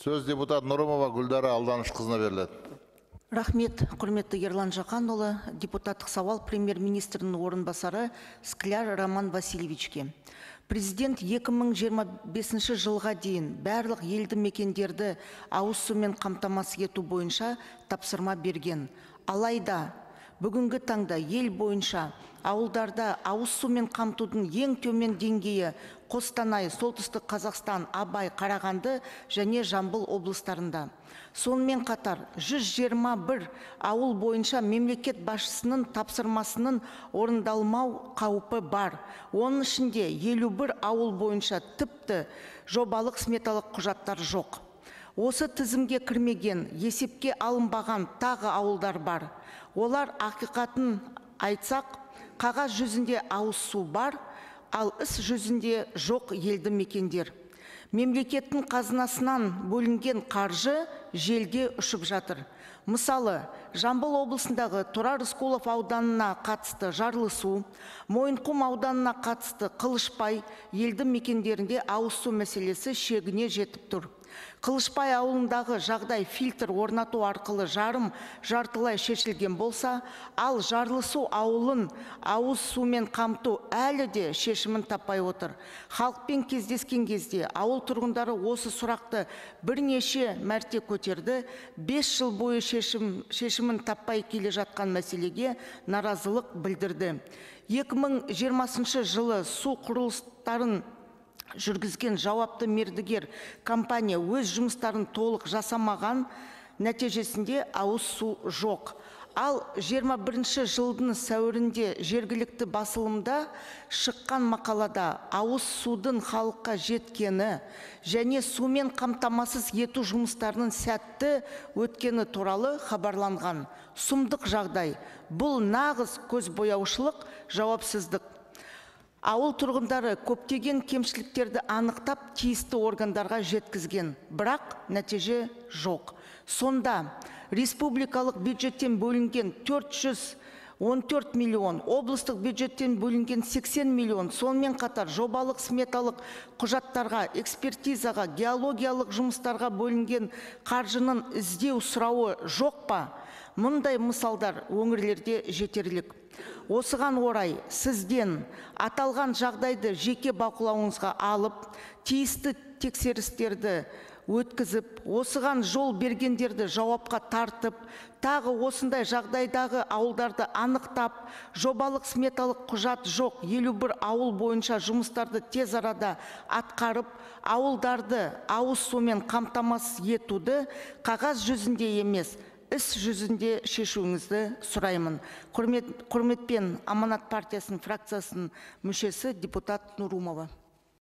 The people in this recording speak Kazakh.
Сөз депутат Нұрымова Гүлдара Алданышқызына беріледі. Рахмет, құрметті Ерлан Жақанұлы. Депутаттық сауал премьер-министрінің орынбасары Скляр Роман Васильевичке. Президент 2025 жылға дейін барлық елді мекендерді ауыз сумен қамтамасыз ету бойынша тапсырма берген. Алайда бүгінгі таңда ел бойынша ауылдарда ауыз сумен қамтудың ең төмен деңгейі Қостанай, Солтүстік Қазақстан, Абай, Қарағанды және Жамбыл облыстарында. Сонымен қатар 121 ауыл бойынша мемлекет басшысының тапсырмасының орындалмау қаупі бар. Оның ішінде 51 ауыл бойынша тіпті жобалық сметалық құжаттар жоқ. Осы тізімге кірмеген, есепке алынбаған тағы ауылдар бар. Олар ақиқатын айтсақ, қағаз жүзінде ауыз су бар, ал іс жүзінде жоқ елді мекендер. Мемлекеттің қазынасынан бөлінген қаржы желге ұшып жатыр. Мысалы, Жамбыл облысындағы Тұрар Рысқұлов ауданына қатысты Жарлысу, Мойынқұм ауданына қатысты Қылышбай елді мекендерінде ауыз су мәселесі шегіне жетіп тұр. Қылышбай ауылындағы жағдай фильтр орнату арқылы жарым жартылай шешілген болса, ал Жарлысу ауылын ауыз сумен қамту әлі де шешімін таппай отыр. Халықпен кездескен кезде ауыл тұрғындары осы сұрақты бірнеше мәрте көтерді. 5 жыл бойы шешімін таппай келе жатқан мәселеге наразылық білдірді. 2020 жылы су құрылыстарын жүргізген жауапты мердігер компания өз жұмыстарын толық жасамаған, нәтижесінде ауыз су жоқ. Ал 21 жылдың сәуірінде жергілікті басылымда шыққан мақалада ауыз судың халыққа жеткені және сумен қамтамасыз ету жұмыстарының сәтті өткені туралы хабарланған. Сұмдық жағдай. Бұл нағыз көзбояушылық, жауапсыздық. Ауыл тұрғындары көптеген кемшіліктерді анықтап, тиісті органдарға жеткізген, бірақ нәтиже жоқ. Сонда республикалық бюджеттен бөлінген 414 миллион, облыстық бюджеттен бөлінген 80 миллион, сонымен қатар жобалық сметалық құжаттарға, экспертизаға, геологиялық жұмыстарға бөлінген қаржының іздеу сұрауы жоқ па? Мұндай мысалдар өңірлерде жетерлік. Осыған орай сізден аталған жағдайды жеке бақылауыңызға алып, тиісті тексерістерді өткізіп, осыған жол бергендерді жауапқа тартып, тағы осындай жағдайдағы ауылдарды анықтап, жобалық сметалық құжат жоқ 51 ауыл бойынша жұмыстарды тез арада атқарып, ауылдарды ауыз сумен қамтамасыз етуді қағаз жүзінде емес, іс жүзінде шешуіңізді сұраймын. Құрметпен, Аманат партиясының фракциясының мүшесі депутат Нұрымова.